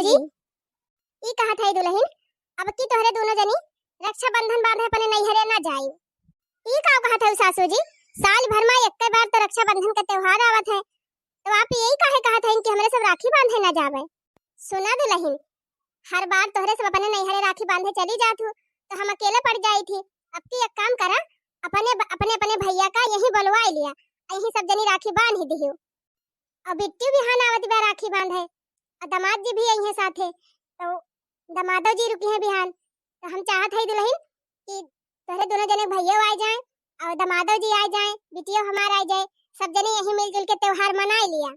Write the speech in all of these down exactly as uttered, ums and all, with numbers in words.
जी, ई कहत है दुलहिन, अब की तोहरे दुनो जनी रक्षाबंधन बांधे अपने नैहरे ना जाई। ई का कहत है सासू जी, साल भर मा एक्के बार तो रक्षाबंधन का त्योहार आवत है, तो आप यही काहे कहत हैं कि हमरे सब राखी बांधे ना जावे? सुना दुलहिन, हर बार तोहरे सब अपने नैहरे राखी बांधे चली जात हू, तो हम अकेले पड़ जाई थी। अब की एक काम करा, अपने, अपने, अपने भैया का यहीं बोलवाई लिया, यहीं सब जनी राखी बांध ही दिहू। और बिट्टी बिहान आवत बा राखी बांधे, और दामाद जी भी अइहें साथे, तो दामादो जी रुकी हैं बिहान। तो हम चाहत है दुलहिन कि तोहरे दुनो जने भैया आ जाए और दामादो जी आ जाए, बिटियो हमार आ जाए, सब जने यहीं मिलजुल के त्योहार मनाए लिया।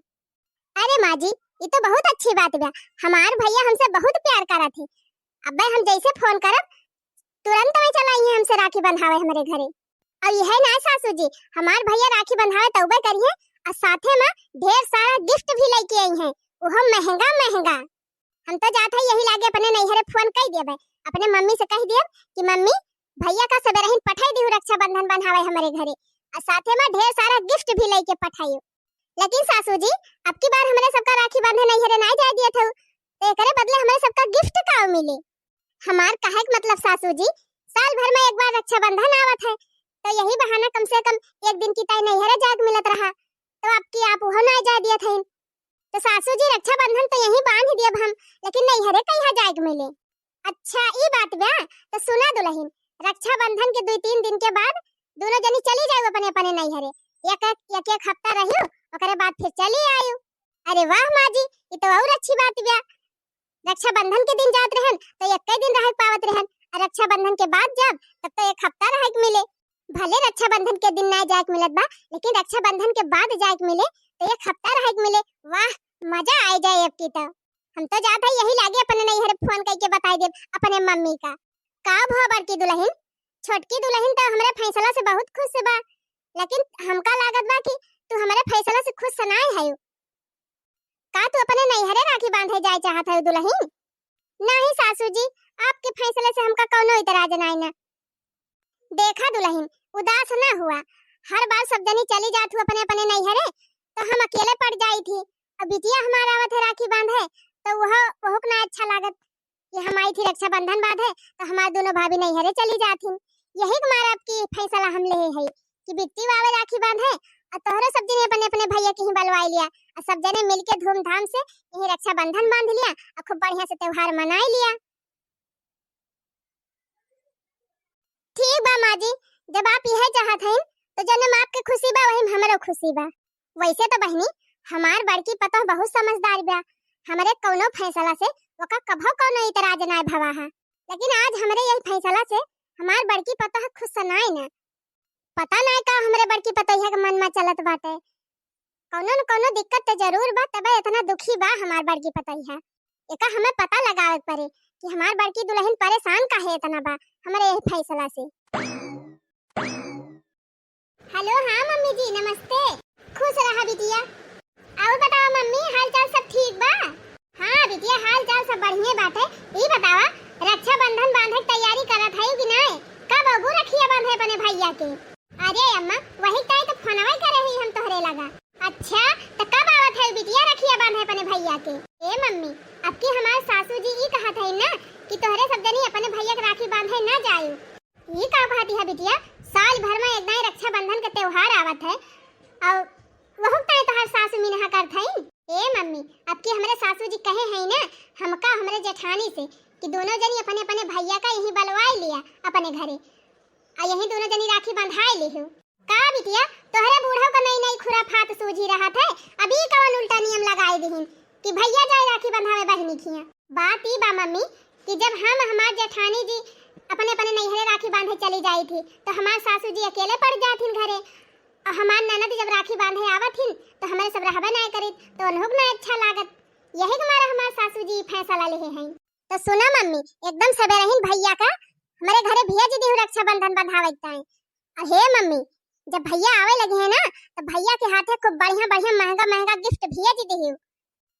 अरे माँ जी, ये तो बहुत अच्छी बात बा। हमार भैया हमसे बहुत प्यार करत है। अब्बे हम जैसे फोन करब, तुरंत वही चला आई हैं हमसे राखी बंधावे हमरे घरे। और यह ना सासू जी, हमार भैया राखी बंधावे तौबे करिए और साथे में ढेर सारा गिफ्ट भी लेके आई हैं, वो महंगा महंगा। हम तो जात है यही लागे अपने नैहरे फोन कर देबे, अपने मम्मी से कह देब कि मम्मी, भैया का सबेरहिन पठाई दिहू रक्षाबंधन बंधावे हमरे घरे, और साथे में ढेर सारा गिफ्ट भी लेके पठाइयो। लेकिन सासू जी, अब की बार हमरे सबका राखी बांधे नैहरे ना जाए दिए थे, तो एकरे बदले हमरे सबका गिफ्ट का मिले? हमार कहे के मतलब सासू जी, साल भर में एक बार रक्षाबंधन आवत है, तो यही बहाना कम से कम एक दिन की ताई नैहरे जाए के मिलत रहा, तो अब की आप उहो ना जाए दिए थे। तो सासू जी, रक्षाबंधन तो यहीं बांध दियब हम, लेकिन नैहरे कहिया जाए के मिले? अच्छा, ई बात बा। तो सुना दुलहिन, रक्षाबंधन के दुई तीन दिन के बाद दुनो जनी चली जाऊ अपने अपने नैहरे। एक एक, एक एक हफ्ता रहियो, ओकरे बाद फिर चली आयु। अरे वाह माँ जी, ई तो और अच्छी बात बा। रक्षाबंधन के दिन जात रहन तो एक ही दिन रह पावत रहन, और रक्षाबंधन के बाद जब, तब तो एक हफ्ता रह के मिले। भले रक्षाबंधन के दिन ना जाए के मिलत बा, लेकिन रक्षाबंधन के बाद जाए के मिले तो एक हफ्ता रह के मिले। वाह, मजा आ जाए अब की तो। हम तो जात है यही लागे अपने नैहर फोन करके बताई देब अपने मम्मी का। का भवा बड़की दुलहिन, छोटकी दुलहिन तो हमरे फैसला से बहुत खुश बा, लेकिन हमका लागत बा कि तू हमरे फैसला से खुश नाय है। का तू अपने नैहरे राखी बांधे जाए चाहत है दुलहिन? नहीं सासू जी, आपके फैसले से हमका कौनो इतराज नाय ना। देखा दुलहिन, उदास ना हुआ, हर बार सब जनी चली जात हू अपने अपने नैहरे, तो हम अकेले पड़ जाई थी। अब बिटिया हमार आवत है राखी बांधे, तो वह, वहुक ना अच्छा लागत कि हम आई थी रक्षाबंधन बांधे, तो हमार दोनों भाभी नैहरे चली जात ही। यही के मारे अब की फैसला हम ले है कि बिट्टी आवे राखी बांधे, और तोहरो सब जने अपने अपने भैया के ही बलवाई लिया, और सब जने मिलके धूमधाम से यही रक्षाबंधन बांध लिया, और खूब बढ़िया से त्योहार मनाई लिया। ठीक बा माँ जी, जब आप यह चाहत हईन, तो जने में आपके खुशी बा, वही में हमरो खुशी बा। वैसे तो बहिनी, हमार बड़की पतोह बहुत समझदार बा, हमरे कौनो फैसला से ओका कभो कौनो इतराज नाय भवा है। लेकिन आज हमरे यही फैसला से हमार बड़की पतोह खुश नाय ना। पता नाय का हमरे बड़की पतोहिया के मन में चलत बाटे। कौनो न कौनो दिक्कत तो जरूर बा, तबे इतना दुखी बा हमार बड़की पतोहिया। एका हमें पता लगावे के पड़े कि हमार बड़की दुलहिन परेशान काहे इतना बा हमरे यही फैसला से। हेलो, हाँ मम्मी जी, नमस्ते। खुश रहा बिटिया। और बताओ मम्मी, हाल चाल सब ठीक बा? हाँ बिटिया, हाल चाल सब बढ़िया बाटे। ई बतावा, रक्षाबंधन बांधे के तैयारी करत हई कि नाय? कब अबू रखिया बांधे अपने भैया के? अरे अम्मा, वही ताई तो फोनवा करे ही हम तोहरे लगा। अच्छा, तो कब आवत है बिटिया रखिया बांधे अपने भैया के? ए मम्मी, अब की हमार सासू जी ई कहत है ना कि तोहरे सब जनी अपने भैया के राखी बांधे ना जायू। ई का कहती है बिटिया, साल भर में एक दाई रक्षाबंधन के त्योहार आवत है, और वहू ताई तोहार सासू मिनहा करत है। ए मम्मी, अब की हमरे सासू जी कहे है ना, हमका हमरे जेठानी से कि दोनों जनी अपने अपने भैया का यहीं बलवाई लिया अपने घरे, आ यहीं दोनों जनी राखी बंधाई लिहू। का बिटिया, तोहरे बूढ़ो का नई नई खुराफात सूझी रहत है, अभी कवन उल्टा नियम लगाई दिहिन कि भैया जाए राखी बंधावे बहिनी खिया। बात ई बा मम्मी कि जब हम हमार जेठानी जी अपने अपने नैहरे राखी बांधे चली जाई थी, तो हमार सासू जी अकेले पड़ जाथिन घरे, और हमार ननद जब राखी बांधे आवत हिन, तो हमरे सब रहबे नाय करित, तो उन्हों के ना अच्छा लागत। यही के मारे हमार सासू जी ई फैसला लेहे हैं। तो सुना मम्मी, एकदम सबेरहिन भैया का हमरे घरे भेज दिहू रक्षाबंधन बंधावे के ताई। और हे मम्मी, जब भैया आवे लगे हैं ना, तो भैया के हाथे खूब बढ़िया बढ़िया महंगा महंगा गिफ्ट भेज दिहू।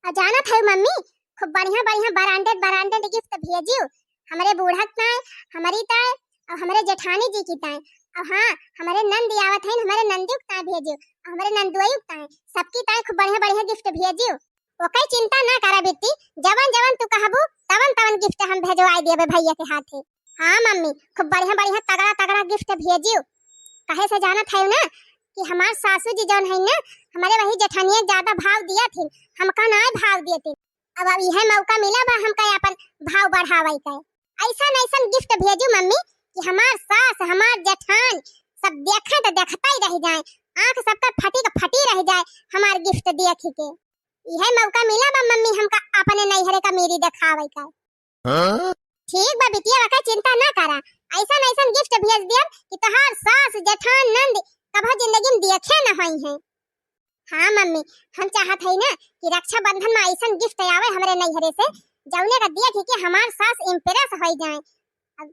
और जानत है मम्मी, खूब बढ़िया बढ़िया ब्रांडेड ब्रांडेड गिफ्ट भेजियो हमरे बूढ़ा के ताई, हमरी ताई, और हमरे जेठानी जी की ताई। और हाँ, हमरे नंद आवत है, हमरे नंदियों के ताई भेजियो, और हमरे नंदुआई के ताई, सबकी ताई खूब बढ़िया बढ़िया गिफ्ट भेजियो। ओके चिंता ना करा बिट्टी, जवन जवन तू कहबू तवन तवन गिफ्ट हम भेजवाई देबे भैया के हाथे। हाँ मम्मी, खूब बढ़िया बढ़िया तगड़ा तगड़ा गिफ्ट भेजियो। कहे से जानत है ना कि हमार सासू जी जौन है ना, हमारे वही जेठानिया ज्यादा भाव दिया थी, हमका ना भाव दिए थी। अब, अब यह मौका मिला बा हमका अपन भाव बढ़ावे का। ऐसन ऐसन गिफ्ट भेजू मम्मी कि हमार सास, हमार जेठान सब देखे तो देखते ही रह जाए, आंख सबका फटी के फटी रह जाए हमार गिफ्ट देख के। यह मौका मिला बा मम्मी हमका अपने नैहरे का मीरी देखावे का। हाँ? ठीक बा बिटिया, वका चिंता ना करा, ऐसन ऐसन गिफ्ट भेज दियब कि तोहार सास, जेठान, नंद कभो जिंदगी में देखे न होई हैं। हाँ मम्मी, हम चाहत हई ना कि रक्षाबंधन में ऐसन गिफ्ट आवे हमरे नैहरे से, जौने का देख के हमार सास इम्प्रेस हो जाए। अब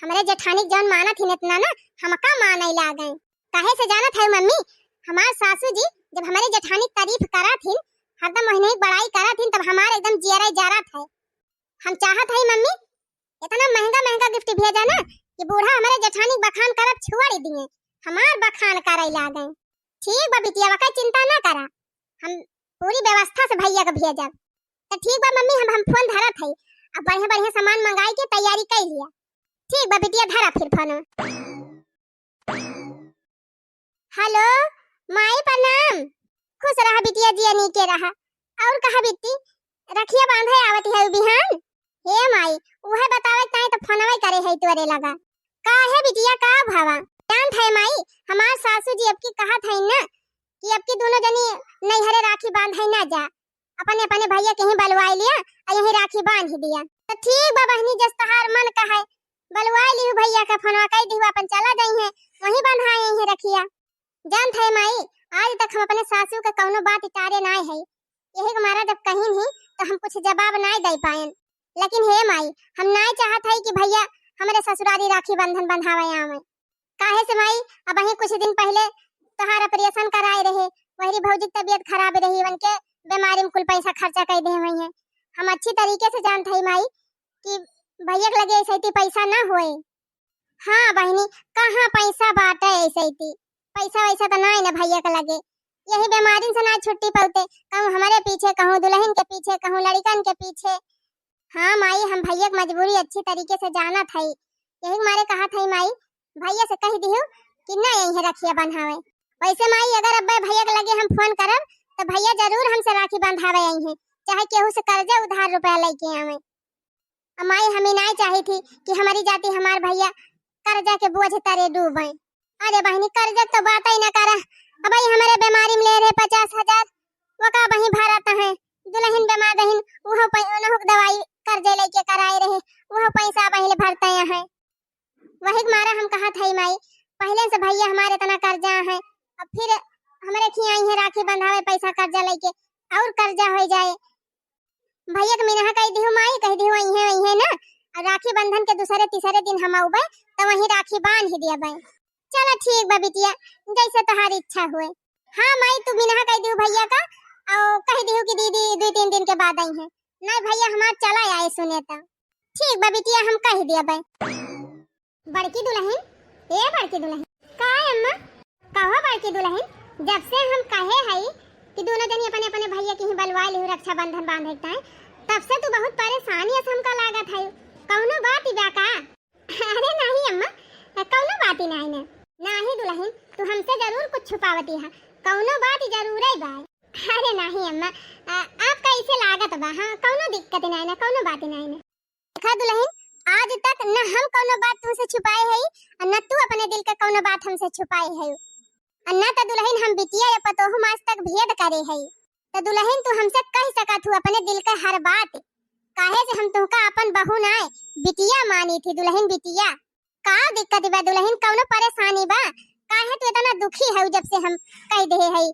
हमरे जेठानी जौन मानत हिन इतना ना, हमका माने लागे। काहे से जानत है मम्मी, हमार सासू जी जब हमरे जेठानी तारीफ करत हिन, हरदम ओहने बड़ाई करत हिन, तब हमार एकदम जियरा जरत है। हम चाहत हई मम्मी, इतना महंगा महंगा गिफ्ट भेजा ना कि बूढ़ा हमरे जेठानी बखान करब छोड़ दिए, हमार बखान करे लागे। ठीक बा बिटिया, वका चिंता ना करा, हम पूरी व्यवस्था से भैया के भेजब। तो ठीक बा मम्मी, हम हम फोन धरत हई, अब बढ़िया बढ़िया सामान मंगाई के तैयारी कर लिया। ठीक बा बिटिया, धरा फिर फोन। हेलो माई प्रणाम। खुश रहा बिटिया, जिया नीके रहा। और कहा बिट्टी, रखिया बांधे आवत है बिहान? हे माई, उहे बतावे ताई तो फोनवे करे है तोरे लगा। का है बिटिया, का भावा? जानत है माई, हमार सासू जी अब की कहत है ना कि अब की दोनों जनी नैहरे राखी बांधे ना जा, अपने अपने भैया के ही बलवाई लिया और यही राखी बांध दिया। तो ठीक बा बहनी, जस तोहार मन कहे, बलवाई लिहू भैया का, फोनवा कई दिहू, अपन चला जाई है, वहीं बंधाए है रखिया। जानत है माई, आज तक हम अपने सासू के कौनो बात टारे नाय है, यही के मारा जब कहीं ही तो हम कुछ जवाब नाय दे पाएन। लेकिन हे माई, हम नाय चाहत है कि भैया हमरे ससुरारी राखी बंधन बंधावे आवे। काहे से माई, अबहीं कुछ दिन पहिले तोहार ऑपरेशन कराए रहे, वहरी भौजी के तबीयत खराब रही, उनके बीमारी में कुल पैसा खर्चा कर दे हुई है। हम अच्छी तरीके से जानत हई माई कि भैया के लगे ऐसे इतनी पैसा ना होए। हाँ बहिनी, कहाँ पैसा बाटे ऐसे इतनी, पैसा वैसा तो नाई ना भैया के लगे। यही बीमारी से ना छुट्टी पौते, कहूँ हमरे पीछे, कहूँ दुल्हन के पीछे, कहूँ लड़िकन के पीछे। हाँ माई, हम भैया के मजबूरी अच्छी तरीके से जानत हई, यही मारे कहत हई माई, भैया से कह दिहू कि ना यहीं रखिया बंधावे। वैसे माई, अगर अब्बे भैया के लगे हम फोन करब तो भैया जरूर हमसे राखी बंधावे आई हैं, चाहे केहू से कर्जा उधार रुपया लेके आवे। अब माई, हम ही नाई चाही थी कि हमारी जाति हमार भैया कर्जा के बोझ तरे डूबे। अरे बहिनी, कर्जा तो बात ही ना करा। अब भाई हमारे बीमारी में ले रहे पचास हजार, वो का वहीं भरत है। दुल्हन बीमार रहिन, वह पै-, उन्हों के दवाई कर्जे लेके कराए रहे, वह पैसा वहीं ले भरते हैं। वही के मारा हम कहत हई माई, पहले से भैया हमारे इतना कर्जा है, अब फिर हमरे खिया आई है राखी बंधावे पैसा कर्जा लेके, और कर्जा हो जाए। भैया के मिनहा कह दिहू माई, कह दिहू आई है, आई है ना, और राखी बंधन के दूसरे तीसरे दिन हम आउबे, तो वहीं राखी बांध ही दिया। चलो ठीक बा बिटिया, जैसे तोहार इच्छा हुए। हाँ माई, तू मिनहा कह दिहू भैया का, और कह दिहू कि दीदी दो तीन दिन के बाद आई है। नहीं भैया हमार चला आए सुने तो। ठीक बा बिटिया, हम कह दिया बे। बड़की दुल्हन, ए बड़की दुल्हन। का अम्मा? कहो बड़की दुल्हन, जब से हम कहे हई कि दोनों जनी अपने अपने भैया के ही बलवा लिहू रक्षाबंधन बांधे के ताई, तब से तू बहुत परेशानी से हमका लागत है। कौनो बात ही बा का? अरे नहीं अम्मा, कौनो बात ही नहीं ने। नहीं दुल्हन, तू हमसे जरूर कुछ छुपावती है, कौनो बात ही जरूर है बा। अरे नहीं अम्मा, आ, आपका ऐसे लागत बा, हाँ, कौनो दिक्कत ही नहीं ने, कौनो बात ही नहीं ने। देखा दुल्हन, आज तक न हम कौनो बात तुमसे छुपाए हई और न तू अपने दिल का कौनो बात हमसे छुपाए है। और न तो दुल्हन हम बिटिया या पतोहू में आज तक भेद करे हई। तो दुल्हन तू हमसे कह सकत हू अपने दिल का हर बात, काहे से हम तुमका अपन बहू नाय बिटिया मानी थी दुल्हन, बिटिया। का दिक्कत बा दुल्हन, कौनो परेशानी बा? काहे तू इतना दुखी है जब से हम कह दे हई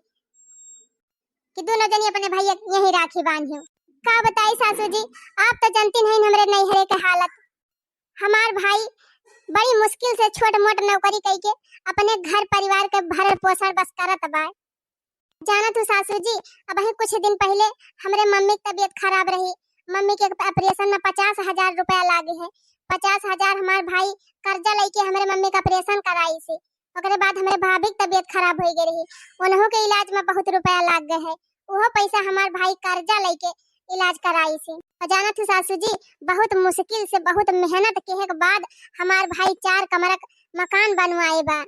कि दोनों जनी अपने भैया यहीं राखी बांधियो। का बताई सासू जी, आप तो जानती नहीं हमरे नैहरे के हालत। हमार भाई बड़ी मुश्किल से छोट मोट नौकरी कई के अपने घर परिवार के भरण पोषण बस करत बा। जानत हूँ सासू जी, अबहीं कुछ दिन पहले हमरे मम्मी की तबीयत खराब रही, मम्मी के ऑपरेशन में पचास हजार रुपया लागे है, पचास हजार हमार भाई कर्जा लेके हमरे मम्मी का ऑपरेशन कराई से। ओकरे बाद हमरे भाभी की तबीयत खराब हो गई रही, उन्हों के इलाज में बहुत रुपया लाग गए है। उहो पैसा हमार भाई कर्जा लइके इलाज कराइस। और जानत हो सासू जी, बहुत मुश्किल से, बहुत मेहनत केहे के बाद हमार भाई चार कमरा क मकान बनवाए बा।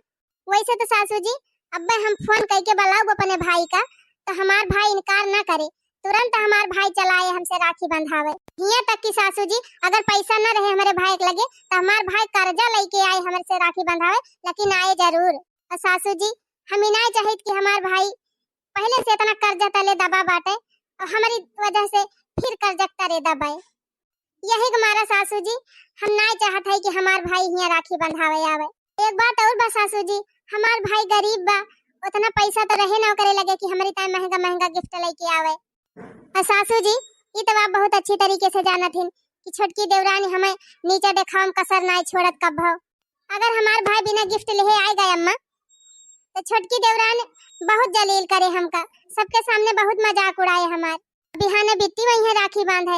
वैसे तो सासू जी, अब्बे हम फोन कइके बुलाउब अपने भाई का, तो हमार भाई इनकार ना करे, तुरंत हमार भाई चलाए हमसे राखी बंधावे। हियां तक कि सासू जी, अगर पैसा ना रहे हमरे भाई के लगे, तो हमार भाई कर्जा लइके आए हमसे राखी बंधावे, लेकिन आए जरूर। और सासू जी, हम ही ना चाहित कि हमार भाई पहले से इतना कर्जा तले दबा बाटे और हमारी वजह से फिर कर्जा तले दबाए। यही के मारा सासू जी, हम ना चाहत है कि हमार भाई हियां राखी बंधावे आवे। एक बात और बा सासू जी, हमार भाई गरीब बा, उतना पैसा तो रहे ना ओकरे लगे कि हमरी ताई महंगा महंगा गिफ्ट लेके आवे। और सासू जी, ई तो आप बहुत अच्छी तरीके से जानत हिन कि छोटकी देवरानी हमें नीचा देखावे में कसर ना छोड़त कब हो। अगर हमार भाई बिना गिफ्ट लेहे आए गए अम्मा, तो छोटकी देवरानी बहुत जलील करे हमका, सबके सामने बहुत मजाक उड़ाए हमार। बिहाने बिट्टी वहीं राखी बांधे।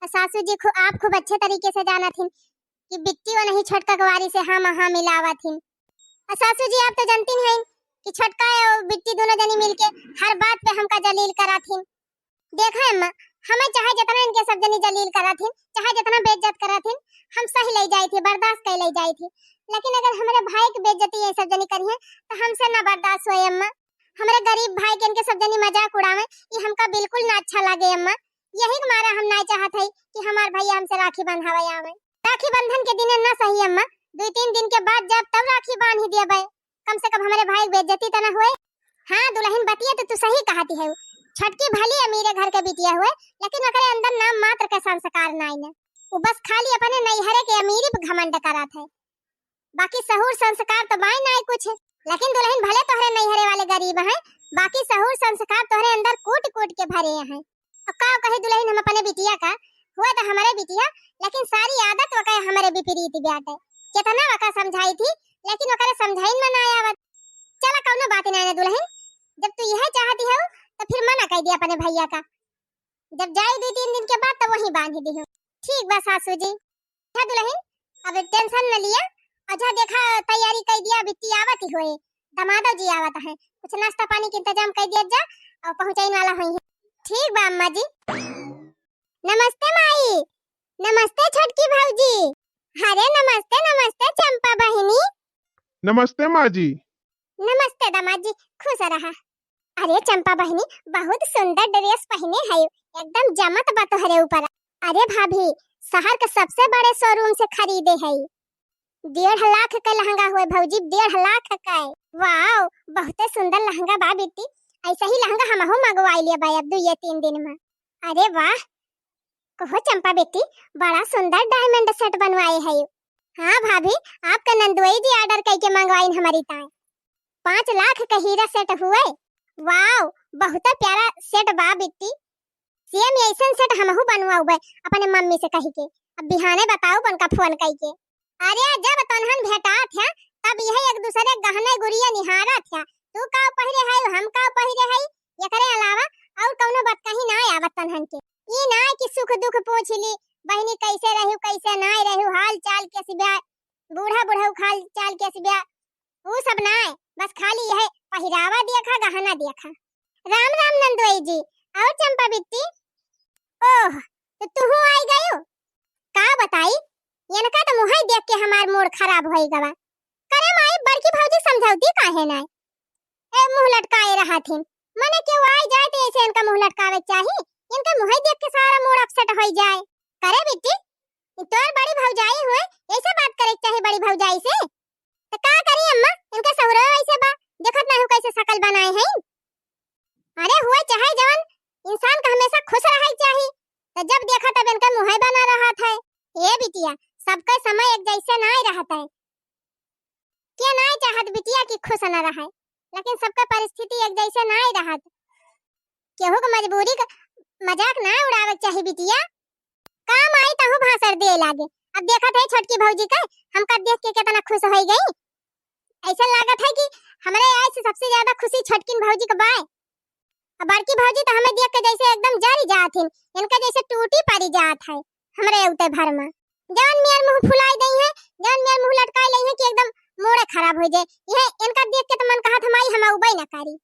और सासू जी खु-, आप खूब अच्छे तरीके से जानत हिन कि बिट्टी वो नहीं छोटका कुंवारी से हाँ हाँ मिलावत हिन। और सासू जी आप तो जानती हैं कि छोटका और बिट्टी दोनों जनी मिलके हर बात पे हमका जलील करत हिन। देखा अम्मा, हमें चाहे जितना इनके सब जनी जलील करत हिन, चाहे जितना बेइज्जत करत हिन, हम सही ले जाई थी, बर्दाश्त कर ले जाई थी, लेकिन अगर हमारे भाई की बेइज्जती ये सब जनी करी है तो हमसे ना बर्दाश्त होए अम्मा। हमारे गरीब भाई के इनके सब जनी मजाक उड़ावे, ये हमका बिल्कुल ना अच्छा लगे अम्मा। यही के मारा हम ना चाहत है कि हमार भैया हमसे राखी बंधावे आवे। राखी बंधन के दिने ना सही अम्मा, दो तीन दिन के बाद जब तब राखी बांध ही देबे, कम से कम हमारे भाई के बेइज्जती तो ना हुए। हाँ दुल्हन, बतिया तो तू सही कहती है। छोटकी भली अमीरे घर के बिटिया हुए, लेकिन ओकरे अंदर नाम मात्र के संस्कार नाई ने। वो बस खाली अपने नैहरे के अमीरी पे घमंड करत है, बाकी सहूर संस्कार तो बाई नाई कुछ। लेकिन दुल्हन, भले तोहरे नैहरे वाले गरीब हैं, बाकी सहूर संस्कार तोहरे अंदर कूट कूट के भरे हैं। अब का कहे दुल्हन हम अपने बिटिया का, हुआ तो हमारे बिटिया, लेकिन सारी आदत वका हमारे विपरीत बाटे। कितना वका समझाई थी, लेकिन ओकरे समझाइन में ना आवत। चला कौनो बात ना है दुल्हन, जब तू यह चाहती हो तो फिर मना कर दिया अपने भैया का, जब जाए दो तीन दिन के बाद तो वहीं बांध दी हो। ठीक बा सासू जी। अच्छा दुल्हन, अब टेंशन न लिया। अच्छा देखा, तैयारी कर दिया, बिट्टी आवत ही होए, दमादो जी आवत है, कुछ नाश्ता पानी के इंतजाम कर दिया जा और पहुँचाइन वाला होई है। ठीक बा अम्मा जी। नमस्ते माई। नमस्ते छोटकी भौजी। अरे नमस्ते, नमस्ते चंपा बहिनी। नमस्ते माँ जी। नमस्ते दामाद जी, खुश रहा। अरे चंपा बहिनी, बहुत सुंदर ड्रेस पहने है, एकदम जमत बा तोहरे ऊपर। अरे भाभी, शहर के सबसे बड़े शोरूम से खरीदे है। डेढ़ लाख के लहंगा हुए भौजी, डेढ़ लाख के। वाओ, बहुते सुंदर लहंगा बा बिट्टी, ऐसा ही लहंगा हमहू मंगवाई लेबे अब दुए तीन दिन में। अरे वाह, कहो चंपा बेटी, बड़ा सुंदर डायमंड सेट बनवाए है। हाँ भाभी, आपका नंदुई जी ऑर्डर करके मंगवाइन हमारी ताई। पाँच लाख का हीरा सेट हुए। वाओ, बहुत प्यारा सेट बा बिट्टी। सेम ऐसन सेट हमहू बनवाउबे अपने मम्मी से कही के। अब बिहाने बताउब उनका फोन करके। अरे जब तोन्हन भेटात है, तब यह एक दूसरे गहने गुरिया निहारत है। तू का पहिरे है, हम का पहिरे है, एकरे अलावा और कौनो बात कहीं ना आवत तोन्हन के। ई ना कि सुख दुख पूछ ली, बहिनी कैसे रहू, कैसे ना रहू, हाल चाल कैसे बा, बूढ़ा बुढ़ऊ हाल चाल कैसे बा, ऊ सब ना। बस खाली यह पहिरावा देखा, गहना देखा। राम राम नंदोई जी, और चंपा बिट्टी। ओह, तो तुहू आई गयो? का बताई, इनका तो मुँह देख के हमार मूड खराब होई गवा। करे माई, बड़की भौजी समझौती काहे ना? ए, मुँह लटकाए रहा थिन। मने केहू आई जाए तो ऐसे इनका मुँह लटकावे के चाही, इनका मुँह देख के सारा मूड अपसेट होई जाए। करे बिट्टी, ई तोर बड़ी भौजाई हुए, ऐसे बात करे के चाही बड़ी भौजाई से। तो का करी अम्मा, इनका सहुरो ऐसे बा, देखत नहीं कैसे शकल बनाए हैं। अरे हुए चाहे जवन, इंसान का हमेशा खुश रहे के चाही। तो जब देखा तब इनका मुँह बना रहा था। ए बिटिया, सबका समय एक जैसे ना रहता है। के ना चाहत बिटिया की खुश न रहे, लेकिन सबका परिस्थिति एक जैसे ना रहत। केहू के मजबूरी का मजाक ना उड़ावे के चाही बिटिया। काम आई तहु भाषण दिए लागे। अब देखत है छोटकी भौजी के, हमका देख के कितना खुश होई गई। ऐसा लागत है कि हमरे आए से सबसे ज्यादा खुशी छोटकिन भौजी के बाय। अब बड़की भौजी तो हमें देख के जैसे एकदम जरी जात हिन, इनका जैसे टूटी पड़ी जात है हमरे उते भर में। जवन मेर मुँह फुलाई दई है, जवन मेर मुँह लटकाई लई है कि एकदम मूड़े खराब हो जाए। यह इनका देख के तो मन कहत हमारी हम उबई ना करी।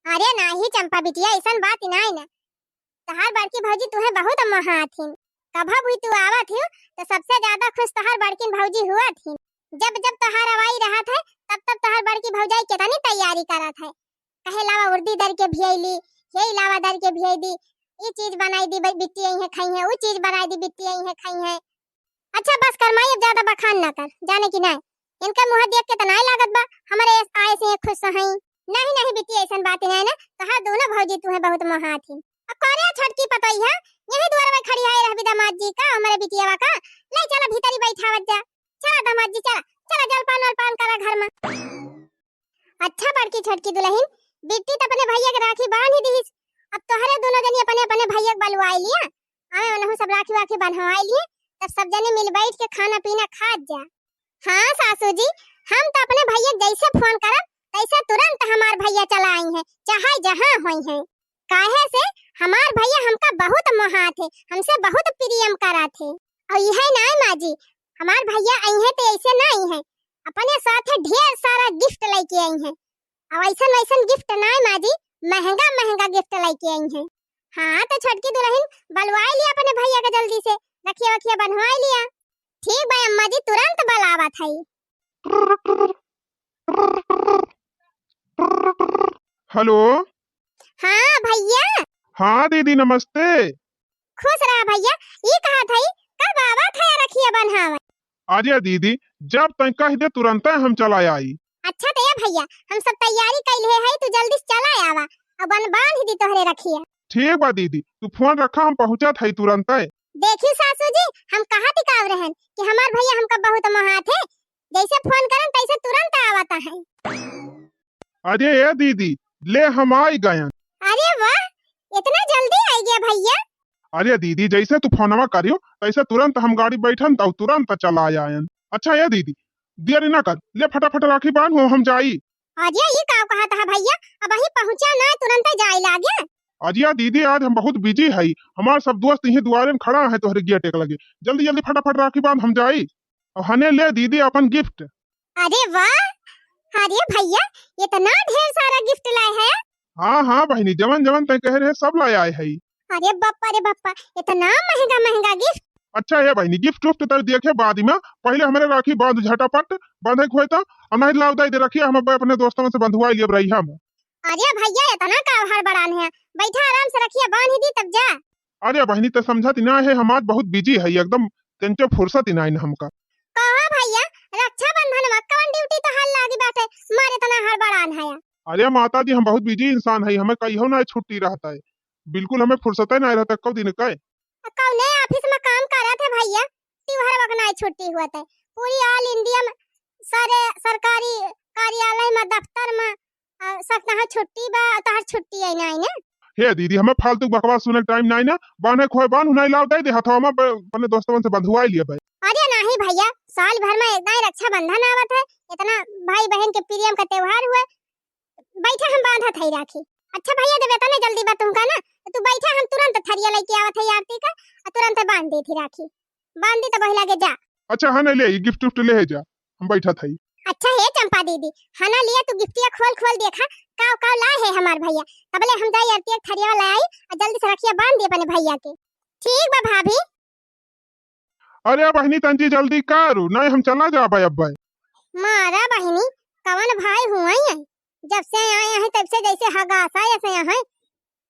अरे नाही चंपा बिटिया, अइसन बात नाहीं न। तहार बड़की भौजी तुहे बहुत मोहात हिन। कभउ भी तू आवत हिउ, त सबसे ज्यादा खुश तहार बड़किन भौजी हुअत हिन। जब जब तोहार अवाई रहत है, तब तब तोहार बड़की भौजाई केतनी तैयारी करत है। कहे लावा उर्दी दर के भियैली, हे लावा दर के भियै दी, ई चीज बनाई दी, बि-, बिट्टी अइहें खइहें, ऊ चीज बनाई दी, बिट्टी अइहें खइहें। अच्छा बस कर माई, अब ज्यादा बखान ना कर, जाने कि नाहीं। इनका मुँह देख के त नाहीं लागत बा हमरे आए से खुश हईं। नहीं नहीं बिट्टी, अइसन बात नाहीं ना, तोहार दोनों भौजी तुहे बहुत मोहात हिन। अब करे छोटकी पतोहिया, यही दुआर में खड़ी है रहबी दामाद जी का, हमरे बिटियावा का। ले चला भीतरी बैठावत जा। चला दामाद जी, चला, चला जलपान वलपान करा घर में। अच्छा बड़की छोटकी दुलहिन, बिट्टी त अपने भइया के राखी बांध ही दिहिस, अब तोहरे दोनों जनी अपने अपने भइया के बलवाई लिया, आए उनहु सब राखी वाखी बंधवाई लिए, तब सब जने मिल बैठ के खाना पीना खात जा। हाँ सासू जी, हम त अपने भइया के जैसे फोन करब तैसे तुरंत हमार भइया चला अइहें, चाहे जहाँ होइहें। काहे से हमार भइया हमका बहुत मोहात है, हमसे बहुत प्रेम करत है। अउर इहे नाहीं माँ जी, हमार भइया अइहें त अइसे नाहीं है, अपने साथे ढेर सारा gift लइके अइहें। अउर अइसन वइसन gift नाहीं माँ जी, महँगा महँगा gift लइके अइहें। हाँ त छोटकी दुलहिन बलवाई लिया अपने भइया के जल्दी से, रखिया वखिया बंधवाई लिया। ठीक बा अम्मा जी, तुरंत बलावत हई। हेलो। हाँ भइया। हाँ दीदी नमस्ते। खुश रहा भइया, ई कहत हई कब आवत है रखिया बन्हावे? अरे दीदी, जब तैं कहि दे तुरंतै हम चला आई। अच्छा त ए भइया, हम सब तैयारी कइ लिहे हई, तू जल्दी से चला आवा, अब बन बांध दी तोहरे रखिया। ठीक बा दीदी, तू फोन रखा, हम पहुँचत हई तुरंतै। देखी सासू जी, हम कहत ही काव रहन कि हमार भइया हमका बहुत मोहात है, जैसे फोन करन तैसे तुरंत आवत है। अरे ए दीदी, ले हम आई गयन। अरे वाह, इतना जल्दी आई गया भइया। अरे दीदी, जैसे तू फोनवा करियो तैसे तुरंत हम गाड़ी बैठन त तुरंत चला आयन। अच्छा ए दीदी, देरी ना कर, ले फटाफट राखी बांध हो, हम जाई। अरे ई का कहत है भइया, अबहीं पहुँचा ना, तुरंत जाए लागे। अरे दीदी, आज हम बहुत busy हई, हमार सब दोस्त इहीं दुआरे में खड़ा है तोहरे gate के लगे, जल्दी जल्दी फटाफट राखी बांध, हम जाई। अउर हने ले दीदी अपन gift। अरे वाह, अरे भइया, इतना ढेर सारा gift लाए है। हाँ हाँ बहिनी, जवन जवन तैं कहे रहे सब लाए आए हई। अरे बप्पा रे बप्पा, इतना महँगा महँगा gift। अच्छा ए बहिनी, gift उफ्ट तब देखे बाद में, पहिले हमरे राखी बांध झटापट, बांधे के होई त, अउर नाहीं लाव दे दे रखिया, हम अब अपने दोस्तन से बंधवाई लियब रही हम। अरे भइया, इतना का हड़बड़ान है, बैठा आराम से रखिया बांध ही दी तब जा। अरे बहिनी, तैं समझत ना है, हम आज बहुत busy हई, एकदम तनिको फुर्सत ही नाहीं हमका। कहो भइया, रक्षाबंधन में कौन duty तोहार लागी बाटे, मारे इतना हड़बड़ान है? अरे माता जी, हम बहुत busy इंसान हई, हमें कहियो ना छुट्टी रहत है, बिल्कुल हमें फुर्सत ही नाहीं रहत है, कौ दिन का। कौने office में काम करत है भइया, त्योहार वक नाहीं छुट्टी होत है, पूरी all India में सारे सरकारी कार्यालय में, दफ्तर में, आ, सब तहाँ छुट्टी बा, तोहार छुट्टी है नाहीं ना? हे दीदी, हमें फालतू बकवास सुने के time नाहीं ना। बांधे खोए बांध, नाहीं लाव दे दे हथवा में, ब-, अपने दोस्तवन से बंधुआई लिया भाई। अरे नाहीं भइया, साल भर में एक दाई रक्षाबंधन आवत है, इतना भाई बहन के प्रेम का त्योहार हुए, बैठा हम बांधत है राखी। अच्छा भइया, जब इतने जल्दी बा तुमका ना, तो तू बैठा, हम तुरंत थरिया लइके आवत है आरती का, आ तुरंत बांध देत ही राखी। बांध दी तब वही लागे जा। अच्छा, हाँ, नहीं ले, ये gift उफ्ट ले है जा, हम बैठत हई। अच्छा हे चंपा दीदी, हना लिया तू गिफ्टिया खोल खोल देखा, काव काव लाए है हमार भइया। तबले हम जाई आरती एक थरिया ला आई और जल्दी से रखिया बांध दी अपने भइया के। ठीक बा भाभी। अरे बहिनी, तंजी जल्दी करू, नहीं हम चला जाबे अब्बे। मारा बहिनी, कवन भाई हुआ है? जब से आए हैं तब से जैसे हगासा ऐसे हैं,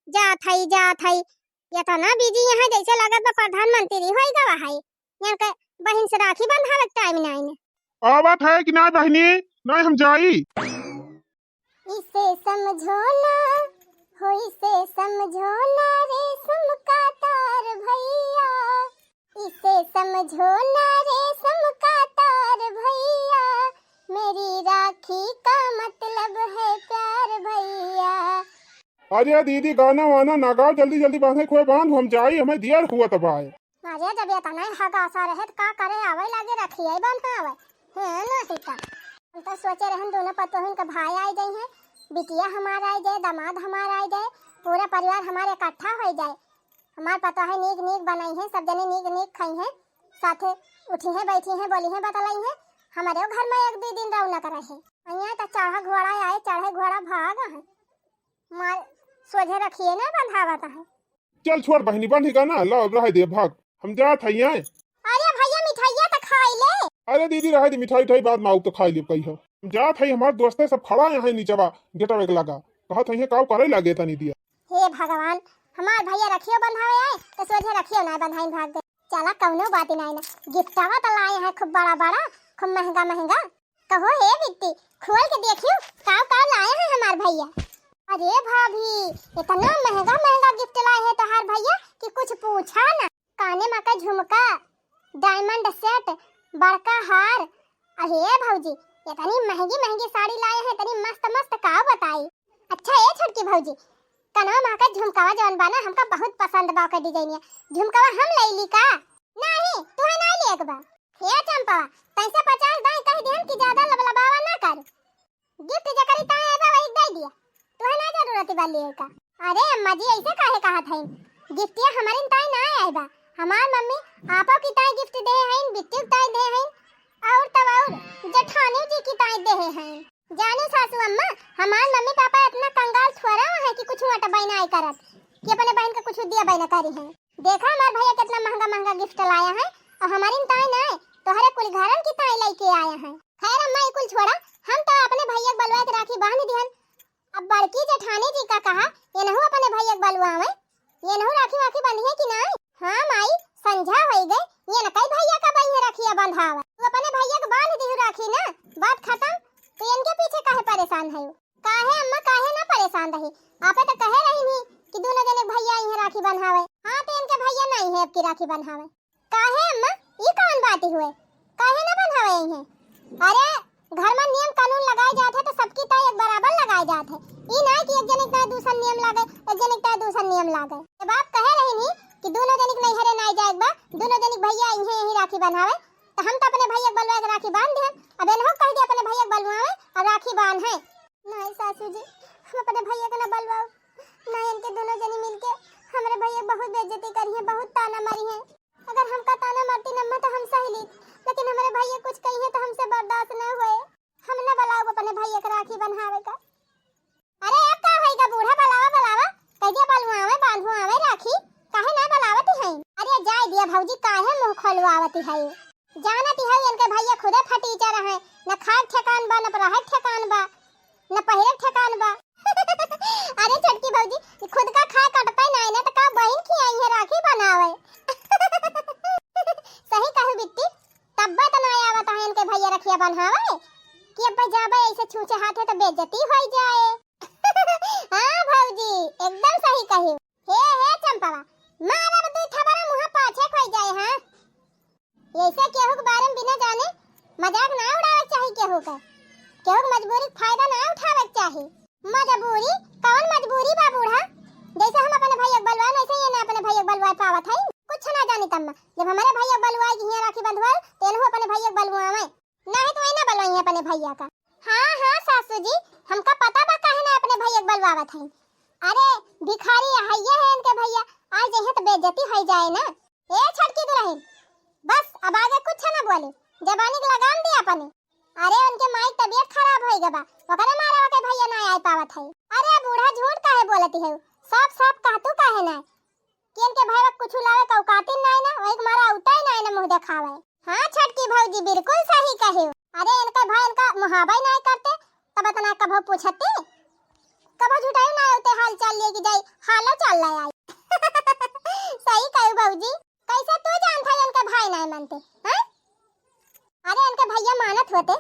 जात हई, जात हई। इतना busy यहाँ जैसे लागत बा प्रधानमंत्री होई गवा है। यहाँ के बहिन से राखी बंधावे के time नाई ने। आवत है कि ना बहिनी? नहीं हम जाई। इसे समझो ना, हो इसे समझो ना रेशम का तार भैया। इसे समझो ना रेशम का तार भैया, मेरी राखी का मतलब है प्यार भैया। अरे दीदी, गाना वाना ना गाओ, जल्दी जल्दी बांधे खोए बांध, हम जाई, हमें दियर हुआ तब आए। अरे जब इतना ही हगासा रहे त का करे आवे लागे रखिए बंधावे। हे नहीं का। हम तो सोचे रहन दोनों पतोहिन के भाई आए जाए हैं, बिटिया हमार आए जाए, दामाद हमार आए जाए, पूरा परिवार हमारे इकट्ठा हो जाए। हमार पतोह नीक नीक बनाई हैं, सब जने नीक नीक खाई हैं, साथे उठी हैं, बैठी हैं, बोली हैं, बतलाई हैं। हमारे घर में एक दो दिन रौनक रहे। यहाँ तो चढ़ा घोड़ा आए, चढ़े घोड़ा भाग है। मार सोझे रखिए ना बंधावत है। चल छोड़ बहिनी, बंधी का ना, ला अब रहे दे, भाग, हम जात हई। अरे भैया, मिठाइया तो खाई ले। अरे दीदी, रहे दे, मिठाई उठाई बाद में आऊ तो खाई लेब कहिया। हम जात हई, हमार दोस्ते सब खड़ा यहाँ नीचवा गेटवे के लगा, कहत हई काऊ करे लागे तनी दिया। हे भगवान, हमार भैया रखियो बंधावे आए तो सोझे रखियो ना बंधाइन भाग गए। चला कौनो बात नहीं ना, गिफ्टवा तो लाए हैं खूब बड़ा बड़ा, खूब महंगा महंगा। कहो हे बिट्टी, खोल के देखियो काव काव लाए हैं हमार भैया। अरे भाभी, इतना महंगा महंगा गिफ्ट लाए हैं तोहार भैया कि कुछ पूछा ना। काने मा का झुमका, डायमंड सेट, बड़का हार। अरे भौजी, इतनी महंगी महंगी साड़ी लाए हैं, इतनी मस्त मस्त, का बताई। अच्छा ए छोटकी भौजी, कनवा मा का झुमकावा जौन बा ना, हमका बहुत पसंद बा ओकर डिजाइनिया। झुमकावा हम ले ली का? नहीं, तुहे ना लिए के बा। हे चंपा, तैसे पचास दाई कह दिहन कि ज्यादा लबलबावा ना कर। गिफ्ट जकरी ताई आइबा वही दे दिया, तुहे ना जरूरत बा लिए का। अरे अम्मा जी, ऐसे काहे कहत हईन? गिफ्टिया हमरिन ताई ना आइबा, हमार मम्मी आपो की ताई गिफ्ट दे हईन, बिट्टू की ताई दे हईन, और तब और जेठानी जी की ताई दे हईन। जानी सासू अम्मा, हमार मम्मी पापा इतना कंगाल थोड़ा है कि कुछ अटबाई ना करत कि अपने बहन के कुछ दिया बाई ना करी हैं। देखा हमार भैया कितना महंगा महंगा गिफ्ट लाया है, और हमारी ताई ना, तोहरे कुल घरन की ताई लेके आया है। खैर अम्मा, ई कुल छोड़ा, हम तो अपने भैया के बलवा के राखी बांध दिहन। अब बड़की जेठानी जी का कहा, ये नहु अपने भैया के बलवावे, ये नहु राखी वाखी बंधिए कि नाई? हाँ माई, संझा होई गए, ये न कई भैया का बहिए रखिया बंधावे। तू अपने भैया के बांध दिहु राखी ना, बात खत्म। तू इनके पीछे काहे परेशान है? काहे अम्मा, काहे ना परेशान रही? आपे तो कहे रही नहीं कि दोनों जने भैया आई हैं राखी बंधावे। हाँ, तो इनके भैया नहीं है अब की राखी बंधावे। काहे अम्मा, ई कौन बात हुए? काहे ना बंधावे हैं? अरे, घर में नियम कानून लगाए जात है तो सबकी ताई एक बराबर लगाए जात है। ई ना कि एक जने के ताई दूसर नियम लागे, एक जने के ताई दूसर नियम लागे। जब आप कहे रही नी कि दोनों जने के नैहरे ना जाए बा, दोनों जने के भैया इहे यही राखी बंधावे, तो हम तो अपने भैया के बलवा के राखी बांध दिहन। अब इनहो कह दे अपने भैया के बलवावे और राखी बांध है। नहीं सासू जी, हम अपने भैया के ना बलवाओ, ना इनके दोनों जने मिलके हमरे भैया बहुत बेइज्जती करी है, बहुत ताना मारी है। अगर हमका ताना मारती अम्मा तो हम सह लीत, लेकिन हमरे भैया कुछ कही है तो हमसे बर्दाश्त न होए। हम न बलाउब अपने भैया के राखी बन्हावे का। अरे अब का होई गा बूढ़ा, बलावा बलावा, कहिया बलुआवे बांधुआवे राखी, काहे ना बलावती है? अरे जाए दिया भौजी, काहे मुँह खोलवावती है? जानती है इनके भैया खुदे फटीचर हैं, न खाए ठेकान बा, न रहे ठेकान बा, न पहिरे ठेकान बा। अरे छोटकी भौजी, खुद का खाए कटते नहीं ना, तो का बहिन खियाई है राखी बनावे? सही कहू बिट्टी, तब्बे तो ना आवत है इनके भैया रखिया बन्हावे, कि अब जाबे ऐसे छूछे हाथे तो बेइज्जती होई जाए। हाँ भौजी, एकदम सही कही। हे, हे चंपवा, मारब दुई थबड़ा मुँह पाछे खोई जाए, हाँ? ऐसे केहू के बारे में बिना जाने मजाक ना उड़ावे के चाही केहू के। केहू के मजबूरी के फायदा ना उठावे के चाही। मजबूरी? कौन मजबूरी बा बूढ़ा? जैसे हम अपने भैया के बलवाए, वैसे ये ना अपने भैया के बलवाए पावत है। कुछ ना जानी तम्मा, जब हमारे भैया के बलवाए के हियाँ राखी बंधवाए, तो इनहू अपने भैया के बलवावे। नहीं तो ना बलवाई अपने भैया का। हाँ, हाँ सासू जी, हमका पता बा काहे ना अपने भैया के बलवावत है। अरे भिखारी हइये है इनके भैया, आज जइहे तो बेइज्जती होई जाए ना। ए छोटकी दुल्हन, बस अब आगे कुछ ना बोले, जबानी के लगाम दे अपने। अरे उनके माई के तबीयत खराब होई गबा, ओकरे मारे ओके भैया ना आए पावत है। अरे बूढ़ा झूठ काहे बोलती है, साफ साफ कह तू काहे ना कि इनके भैया कुछ लावे का औकाती नाई ना, वही के मारा उताई नाई ना मुँह देखावे। हाँ छोटकी भौजी बिल्कुल सही कहे। अरे इनके भाई इनका मुहाबा ही नाई करते, तब इतना कभो पूछती, कभो झुटाई ना होते हाल चाल लिए कि जाई हालो चाल ले आई। सही कहू भौजी, कैसे तू जानत है इनके भाई नाई मानते, हैं? अरे इनके भैया मानत होते,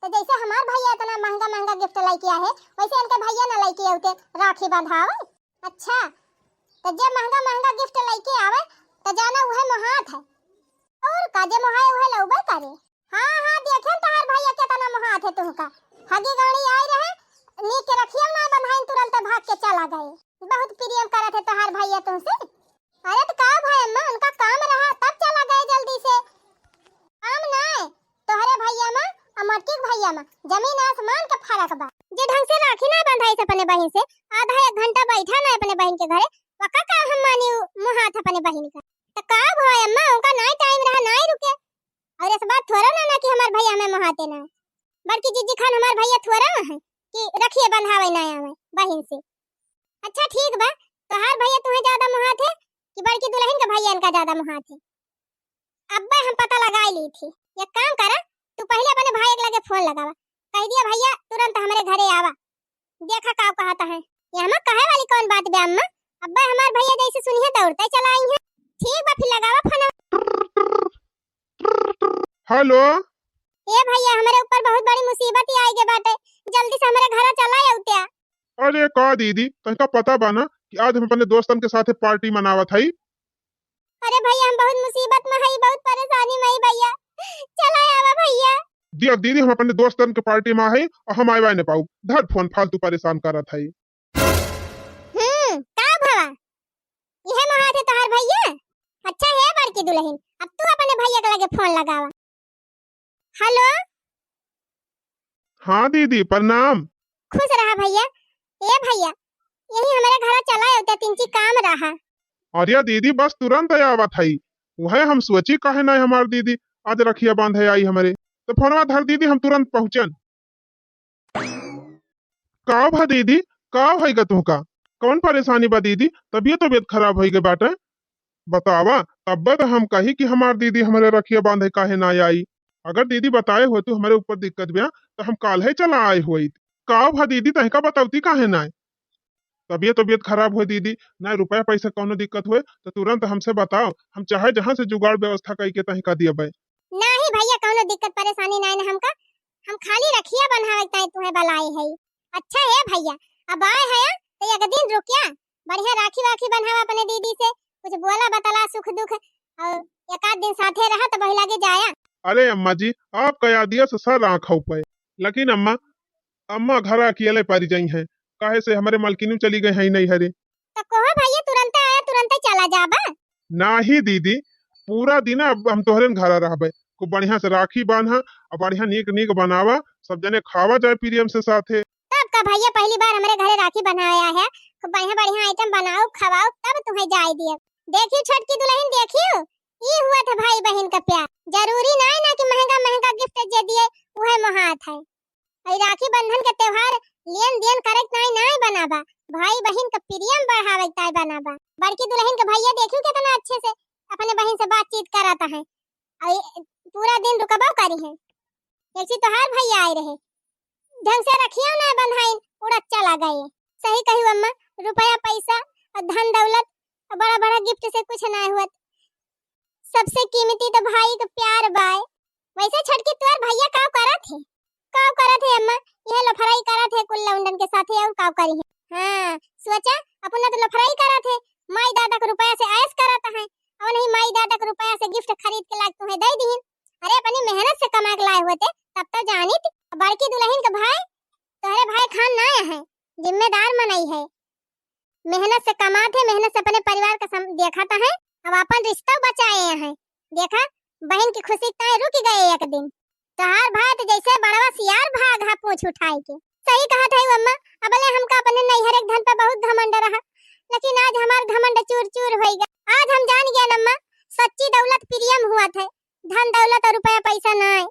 तो जैसे हमार भैया इतना महंगा महंगा गिफ्ट लेके आए, वैसे इनके भैया ना लेके आते राखी बंधावे। अच्छा, तो जे महंगा महंगा गिफ्ट लेके आवे, तो जाना उहे मोहात है। और का, जे मोहाए उहे लौबे करे। हाँ, हाँ, देखेन तोहार भैया केतना मोहात है तुहका। हगी गाड़ी आई रहे, नीक के रखियो ना बन्हाइन, तुरंत भाग के चला गए। बहुत प्रेम करत है तोहार भैया तुमसे। अरे तो का भाई अम्मा, उनका काम रहा तब चला गए जल्दी से। काम ना, तोहरे भैया मा और मटकी के भैया मा जमीन आसमान के फर्क बा। जे ढंग से राखी ना बंधाई से अपने बहिन से, आधा एक घंटा बैठा ना अपने बहिन के घरे, वका का हम मानी उ मोहात अपने बहिन का। त का भाई अम्मा, उनका नाई टाइम रहा, नाई रुके। और इस बात थोड़ा ना, ना कि हमार भैया हमें मोहाते ना, बल्कि जिज्जी खान हमार भैया थोड़ा है कि रखिए बंधावे ना आवे बहिन से। आ अच्छा ठीक बा, तोहार भैया तुहे ज्यादा मोहात है कि बड़की दुलहिन के भैया इनका ज्यादा मोहात है? अब्बे हम पता लगाइ ली थी। एक काम करा, तू पहिले अपने भाई के लगे फोन लगावा, कहि दिया भैया तुरंत हमरे घरे आवा। देखा का कहत है। ये हम कहे वाली कौन बात बे अम्मा? अब्बे हमार भैया जैसे सुनिहे दौड़ते चला आई हैं। ठीक बा, फिर लगावा फोन। हेलो। ए भैया, हमरे ऊपर बहुत बड़ी मुसीबत ही आइ गए बाटे, जल्दी से हमरे घरा चला अउत्या। अरे का दीदी, तोहका पता बा ना कि आज हम अपने दोस्तन के साथे पार्टी मनावत हई। अरे भैया, हम बहुत मुसीबत में हई, बहुत परेशानी में हई भैया, चला आवा भैया। देख दीदी, हम अपने दोस्तन के पार्टी में हई और हम आवा न पाउब। धर फोन, फालतू परेशान करत हई। हम्म, का भवा? इहे मोहात है तोहार भैया? अच्छा है बड़की दुलहिन, अब तू अपने भैया के लगे फोन लगावा। हेलो। हाँ दीदी, प्रणाम। खुश रहा भैया। ए भैया, यही हमरे घरा चला अउत्या, तनी काम रहा। अरे दीदी, बस तुरंत आवत हई। वह हम सोची काहे ना हमार दीदी आज रखिया बांधे आई हमरे। तो फोनवा धर दीदी, हम तुरंत पहुँचन। का भा दीदी, का होइगा तुहका? कौन परेशानी बा दीदी? तबियत, तबियत खराब होइगे बाटे? बतावा, तब्बे तो हम कही कि हमार दीदी हमरे रखिया बांधे काहे ना आई। अगर दीदी बताए होतू हमरे ऊपर दिक्कत बा, तो हम काल्हे चला आए होइत। का भा दीदी, तहका बतौती काहे ना? तबियत, तबियत खराब होए दीदी, ना रुपया पैसा कौनो दिक्कत होए, तो तुरंत हमसे बताओ, हम चाहे जहाँ से जुगाड़ व्यवस्था कइके तहका दियबे। नाही भैया, कौनो दिक्कत परेशानी नाही ना हमका, हम खाली रखिया बंधावे ताई तुहे बलाए हई। अच्छा हे भैया, अब आए हया तो एक दिन रुकिया, बढ़िया राखी वाखी बंधावा अपने दीदी से, कुछ बोला बतला सुख दुख, और एक आध दिन साथे रहा तो वही लगे जाया। अरे अम्मा जी, आपका यादिया से सर आँख हो पाए, लेकिन अम्मा, अम्मा घर अकेले परी जाई हैं, काहे से हमरे मलकिनू चली गई हैं नैहरे। तो कहो भैया, तुरंते आया, तुरंते चला जाबा। नाही दीदी, पूरा दिन अब हम तोहरे न घरा रहबे। खूब बढ़िया से राखी बांधा, और बढ़िया नीक नीक बनावा, सब जने खावा जाए प्रेम से साथे। तब का भैया, पहली बार हमरे घरे राखी बनावे आया है, खूब बढ़िया बढ़िया आइटम बनाओ, खवाओ, तब तुम्हें जाए दिए। देखियो छोटकी दुलहिन, देखियो, ई हुआ था भाई बहिन का प्यार। जरूरी नाई ना कि महंगा महंगा गिफ्ट जे दिए, उहे मोहात है। ई राखी बंधन के त्योहार लेन देन करे के नाई, नाई बनाबा, भाई बहिन के प्रेम बढ़ावे के ताई बनाबा। बड़की दुलहिन के भैया देखियो कितना अच्छे से अपने बहिन से बातचीत करत है, और ये पूरा दिन रुकबो करी है। एक चीज तोहार भैया आए रहे, ढंग से रखियो ना बंधाइन, उड़त चला गए। सही कही अम्मा, रुपया पैसा और धन दौलत और बड़ा बड़ा गिफ्ट से कुछ ना हुआ, सबसे कीमती तो भाई का प्यार बाय। वैसे छोटकी तोर भैया काव करत है? काव करत है अम्मा? यह लफड़ाई करत है कुल लौंडन के साथे, और काव करी है? हाँ, सोचा, अपना तो लफड़ाई करत है, माई दादा के रुपया से ऐश करत है, और नहीं माई दादा के रुपया से गिफ्ट खरीद के लाग तुम्हें दे दीन। अरे अपनी मेहनत से कमा के लाए होते तब तो जानित। बड़की दुलहिन के भाई तोहरे भाई खान ना है, जिम्मेदार मनई है, मेहनत से कमात है, मेहनत से अपने परिवार का सम-, देखत है, अब अपन रिश्ता बचाए हैं। देखा, बहिन की खुशी ताई रुक गए एक दिन। तोहार भाई तो जैसे बड़वा सियार भाग हा पूछ उठाए के। सही कहत है अम्मा, अबले हमका अपने नैहर एक धन पे बहुत घमंड रहा, लेकिन आज हमार घमंड चूर चूर होइगा। आज हम जान गए अम्मा, सच्ची दौलत प्रेम हुआ थे, धन दौलत और रुपया पैसा नाय।